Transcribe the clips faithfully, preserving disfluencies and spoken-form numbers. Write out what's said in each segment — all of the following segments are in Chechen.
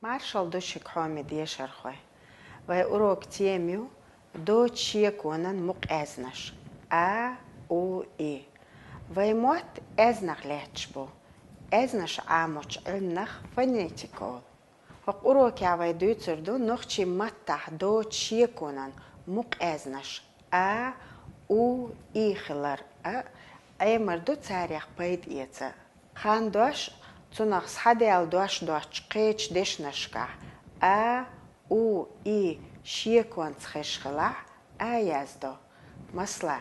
Маршалла ду шуга, хьоме дешархой. Вай урокан тема ю дочу шеконан мукъа аьзнаш: а, у, и. Вай мотт аьзнах лаьтташ бу. Аьзнаш Ӏамочу Ӏилманах фонетика олу. ХӀокху урокехь вай дуьйцур ду нохчийн маттахь дочу шеконан мукъа аьзнаш а, у, и хилар а, Ӏемар ду царех пайда эца а. Хан дош, цунах схьадаьлла дош доцучу кхечу дешнашкахь а, у, и шеконца хезаш хилахь, а яздо. Масала,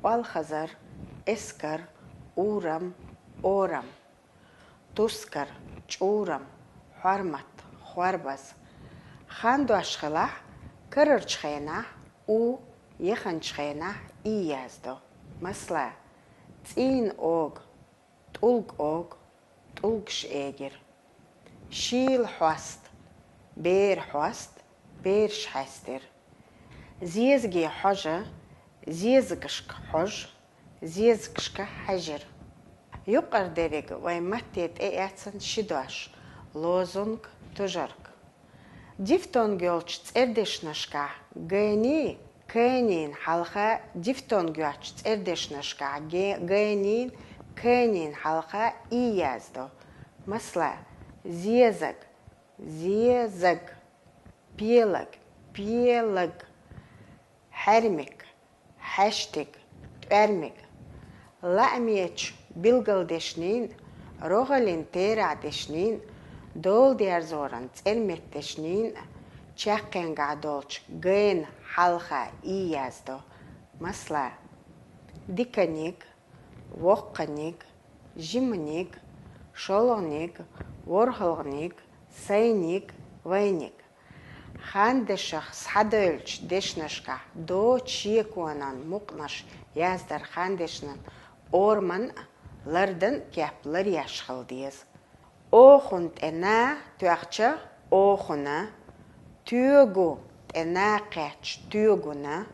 Олхазар, эскар, урам, орам, тускар, чӀурам, хьормат, хорбаз. Хан дош хилахь, карарчу хенахь у, яханчу хенахь и яздо. Масала, цӀийнан ога, тӀулг ога, тӀулгаш эгира. Шийла хьоста, бер хьоста, бераш хьаьстира. Зезаге хьожа, зезагашка хьожа, зезагашка хьаьжира. Юкъара дерриг вай матте тӀеэцна ши дош: лозунг, тужарг. Дифтонг йолчу цӀердешнашкахь гайний, кайнийн хьалха, дифтонг йоцучу цӀердешнашкахь ге-, гайнийн, кайнийн хьалха и яздо. Масала, зезаг, зезаг, пелаг, пелаг, хьаьрмиг, хьаьштиг, тӀоьрмиг. Лаамечу билгалдешнийн, рогӀаллин терахьдешнийн, доладерзоран цӀерметдешнийн чаккхенгахь долчу гайна хьалха и яздо. Масала, диканиг, воккханиг, жиманиг, шолгӀаниг, ворхӀалгӀаниг, сайниг, вайниг. Хандешах схьадевллачу дешнашкахь дочу шеконан мукъанаш яздар хандешнан ораман а, лардан а кеп ларъеш хила деза. Охун тӀе на тоьхча, охуна, тоьгу тӀе на кхаьчча, тоьгуна,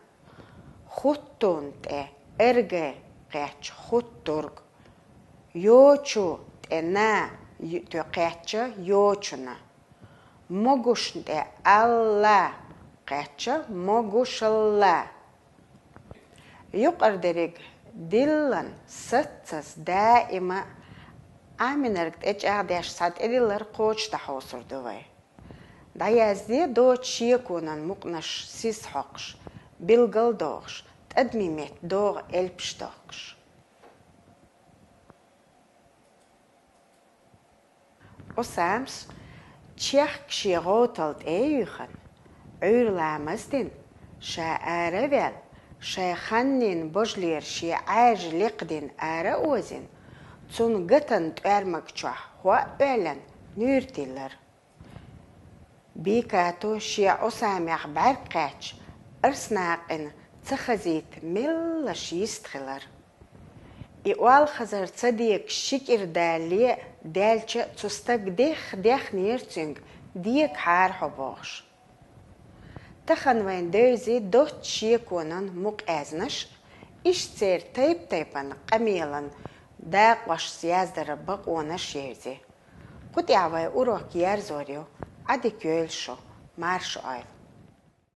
хуттун тӀе эрг кхаьчча, хуттург, йочу тӀе на ю-, тоь кхаьчча, йочуна, могушна тӀе алла кхаьчча, могушалла. Юкъара дерриг диллина, саццаза, даима Ӏаминарг тӀечӀагӀдеш, цхьа тӀедиллар кхочуш дӀахьовсур ду вай. ДӀаязде дочу шеконан мукъанаш сиз хьокхуш, билгал дохуш, тӀадамийн метта догӀу элпаш дохкуш. Осамас чехка шен гӀовтал тӀе а юьйхина, Ӏуьйра ламаз дина, ша ара а ваьлла, шайн ханнийн божалера шен Ӏаьржа лекха дина ара а озийна, цунна гатан тӀоьрмаг чохь хӀоъ а оьллина, нуьйр тиллира. Бикату шен Осамех бӀаьрг кхаьчча, арсанакъина ца хазийта меллаша йист хилар. И олхазар ца дегаш ши кӀира далале а, даьлча а цу стага дехха дехнера цуьнга, дегахьара хьо бохуш. Тахана вайна девзи доцчу шеконан мукъа аьзнаш, иштта церан тайп-тайпана къамелан дакъошца яздаран бакъонаш евзи. Кху тӀехь вай урок ерзор ю, Ӏадика йойла шу, марша Ӏойла.